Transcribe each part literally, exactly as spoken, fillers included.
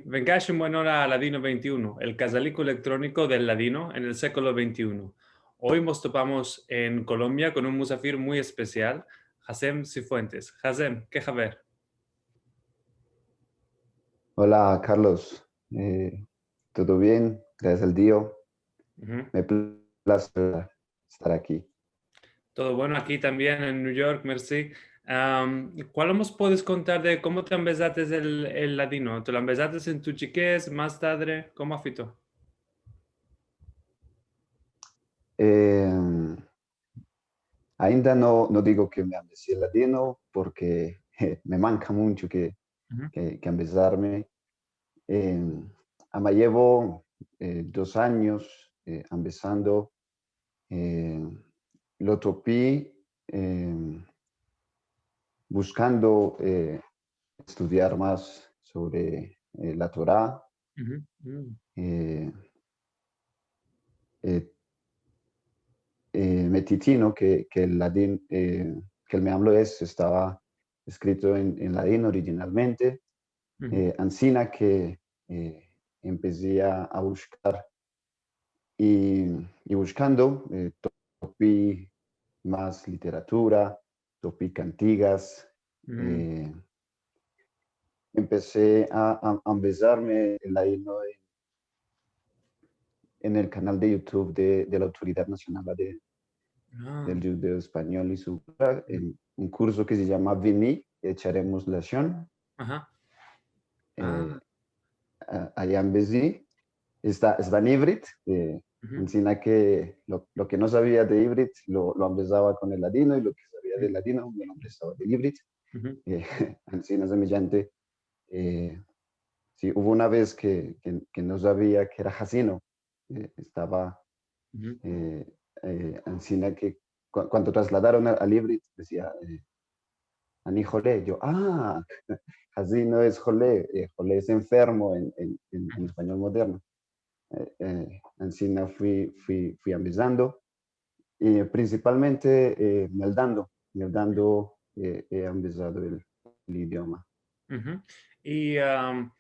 Vengash un buen ora a Ladino vente i uno, el kazaliko elektroniko del ladino en el sekolo vente i uno. Oy mos topamos en Kolombia kon un musafir muy espesial, Hazem Cifuentes. Hazem, ke haber? Hola, Carlos. Eh, todo bien, gracias al Dio. Uhu. Me place estar aki. Todo bueno aki tambien en New York, mersi. Am, kualo mos puedes kontar de komo te ambezates el, el ladino? Te lo ambezates en tu chikez, mas tadre? Komo afito? Eh, ainda no, no digo ke me ambezi el ladino porke me manka muncho ke, Uhu. ke, ke ambezarme. Eh, ama yevo, eh, dos anyos, eh, ambezando, eh, lo topi, eh, buskando, eh, estudiar mas sovre, eh, la Tora. Uhu, uhu. Eh, eh, eh, me titino ke, ke el ladin, eh, ke el meamlo es estava eskrito en, en ladin orijinalmente. Uhu. Eh, ansina ke, eh, empesi a, a buskar i, i buskando, eh, topi mas literatura, topi kantigas, Uhu. eh, empesi a, a, a ambezarme el ladino en, en el kanal de YouTube de, de la Autoridad Nasional de, Ah, del Djudeo Espanyol i Sugura, en un kurso ke se yama Vini, Echaremos Lashon. aha. Eh, Ah. a-, aya ambezi, esta, esta en ivrit, eh, Uhu. ansina ke lo, lo ke no savia de ivrit lo, lo ambezava kon el ladino i lo ke savia de Uhu. ladino me lo ambezava de ivrit. Uhu. Eh, ansina semejante, eh, si uvo una vez ke, ke, ke no savia ke era hazino, eh, estava, Uhu. eh, eh, ansina ke kua-, kuando trasladaron al, al ivrit, dizia, eh, ani hole, yo, ah, hazino es hole, eh, hole es enfermo en, en, en, en espanyol moderno. Eh, eh, ansina fui, fui, fui ambezando, i prinsipalmente, eh, meldando, meldando, eh, he ambezado el, el idioma. Uhu. I, am,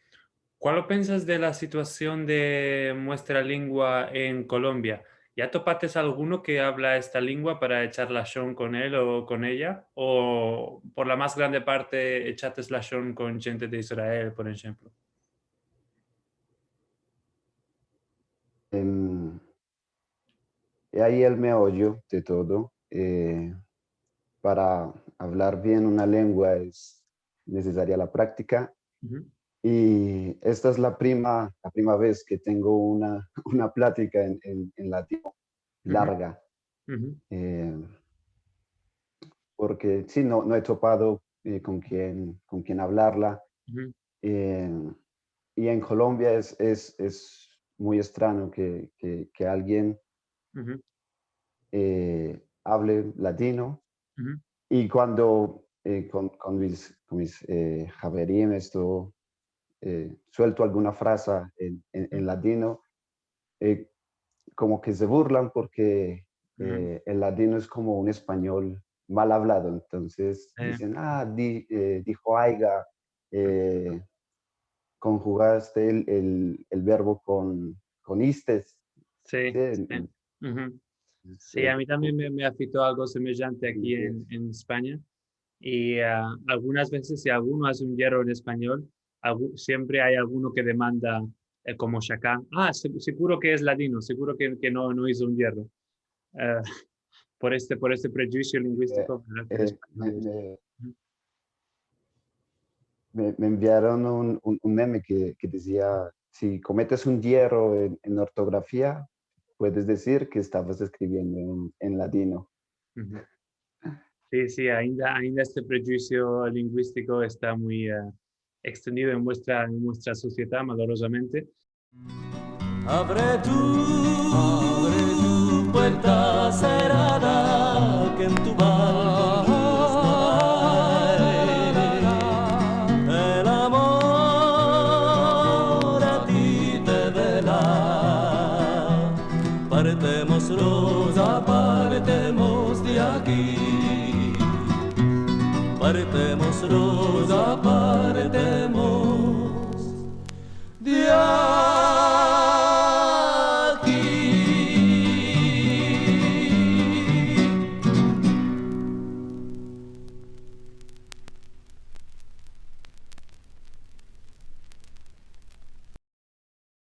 kualo pensas de la situasion de muestra lengua en Kolombia? Ya topates alguno ke avla esta lengua para echar lashon kon el o kon eya? O por la mas grande parte echates lashon kon djente de Israel, por enshemplo? Em, he ayi el meoyo de todo. Eh, para avlar bien una lengua es nesesaria la praktika. Uhu. I esta es la prima, la prima vez ke tengo una, una platika en, en, en ladino Uhu. larga. Uhu. Eh, porke si, no, no he topado, eh, kon kien, kon kien avlarla. Uhu. Eh, i en Kolombia es, es, es muy estrano ke, ke, ke alguien, Uhu. eh, avle ladino. Uhu. I kuando, eh, kon, kon mis, kon mis, eh, haverim, esto, eh, suelto alguna fraza en, en, en Uhu. ladino, eh, komo ke se burlan porke, Uhu. eh, el ladino es komo un espanyol mal avlado. Entonses Eh. dizen, ah, di-, eh, dijo aiga, eh, konhugaste el, el, el verbo kon, kon istes. Si, Si, si. en-, Uhu. Si, si. a mi tambien me, me afito algo semejante aki Entonses en, en Espanya. I, ah, algunas vezes, si alguno aze un yerro en espanyol, algu-, siempre ay alguno ke demanda, eh, komo shakal, ah, se-, seguro ke es ladino, seguro ke, ke no, no izo un yerro. Eh, por este, por este prejuzio Eh, linguistiko, verdad, en eh, me, espanyol. me, me, me enviaron un, un, un meme ke, ke dizia, si kometes un yerro en, en ortografia, puedes dizir ke estavas eskriviendo en, en ladino. Uhu. Si, si, ainda, ainda este prejuzio linguistiko esta muy, eh, ekstendido en muestra, en muestra sosiedad, malorozamente. Avre tu puerta serrada, ke en tu balkon no ay. El amor a ti te vela. Partemos, roza, partemos de aki. Partemos, roza, partemos.